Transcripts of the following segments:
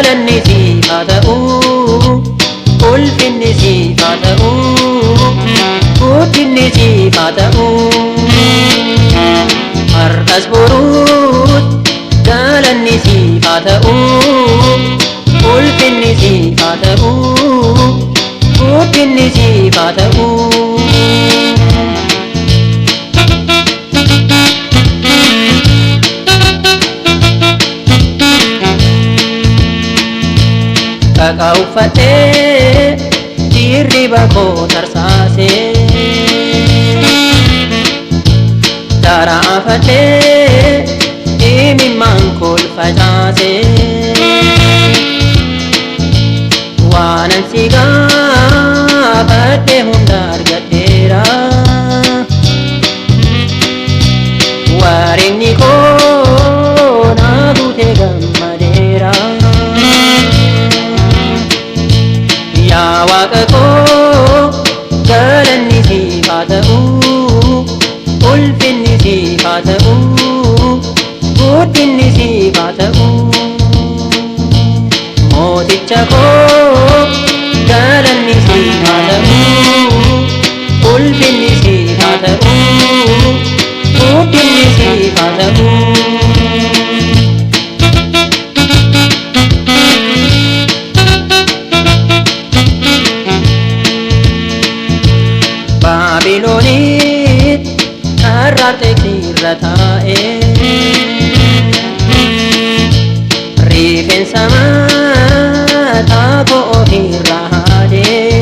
galanni siif haa ta'u, ulfinni siif haa ta'u, guddinni siif haa ta'u. Har'as boruus galanni siif haa ta'u, ulfinni siif haa ta'u, guddinni siif haa ta'u. Qaqaa uffatee dirriba koo tarsaasee, daaraa afatee imimmaan kolfacaasee, waanan si gaafadhe hunda argadheera. Wareegni koo naa guutee gammadeera. Yaa Waaqa koo galanni siif haa ta'u, ulfinni siif haa ta'u, guddinni siif haa ta'u. Mooticha koo galanni siif haa ta'u, ulfinni siif haa ta'u, guddinni siif haa ta'u. Baabiloonitti karra irra taa'ee, rifeensa mataa koo ofirra haadee,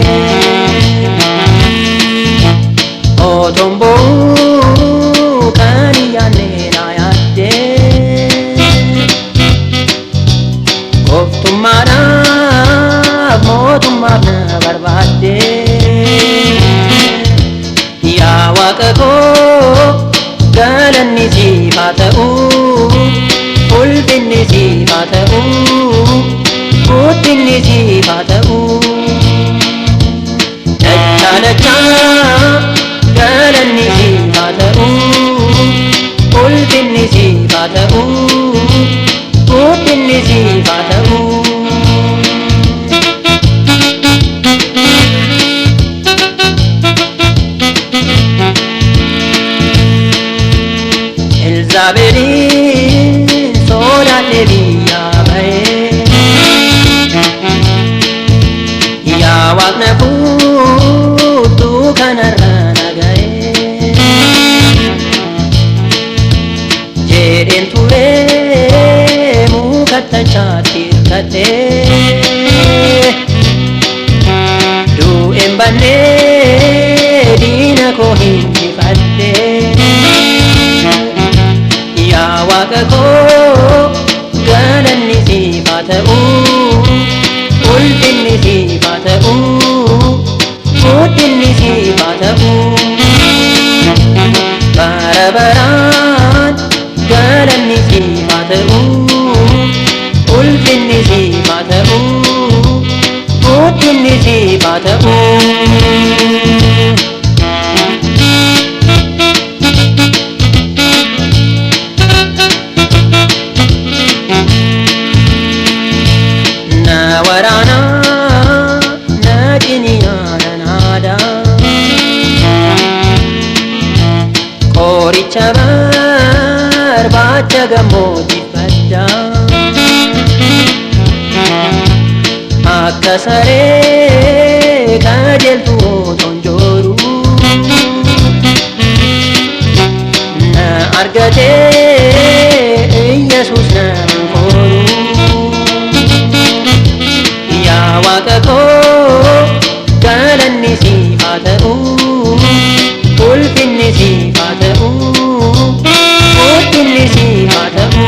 otoon boo'uu kan hin yaadne na yaaddee, gooftummaadhaaf mootummaaf na barbaaddee. Yaa Waaqa koo galanni siif haa ta'u, ulfinni siif haa ta'u, guddinni siif haa ta'u. Dachaa dachaa galanni siif haa ta'u, ulfinni siif haa ta'u, guddinni siif haa ta'u. Elzaabeeliin sodaadhe biyyaa ba'ee, yaa Waaqna furtuu kanarra na ga'ee, jedheen ture mukattachaatti hirkadhee, du'een bannee diina koo hinjifadhee. Yaa Waaqa koo galanni siif haa ta'u, ulfinni siif haa ta'u, guddinni siif haa ta'u. Bara baraan galanni siif haa ta'u, ulfinni siif haa ta'u, guddinni siif haa ta'u. Na waraanaa na ciniinaa nan aadaa, qoricha barbaacha gammoojjii baddaa, akka saree qajeeltu otoon jooruu, na argatee Iyyasuus nan kooruu. Yaa Waaqa koo galanni siif haa ta'u, ulfinni siif haa ta'u, guddinni siif haa ta'u.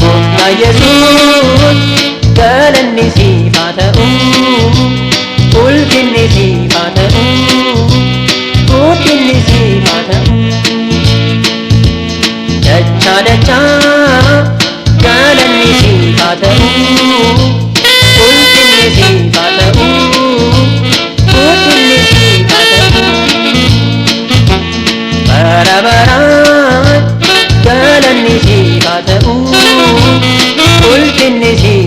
Gooftaa Yesuus galanni siif haa ta'u, ulfinni siif haa ta'u, guddinni siif haa ta'u. Dachaa dachaa galanni siif haa ta'u, ulfinni siif haa ta'u, guddinni siif haa ta'u. Bara baraan galanni siif haa ta'u, ulfinni Ulfinni siif.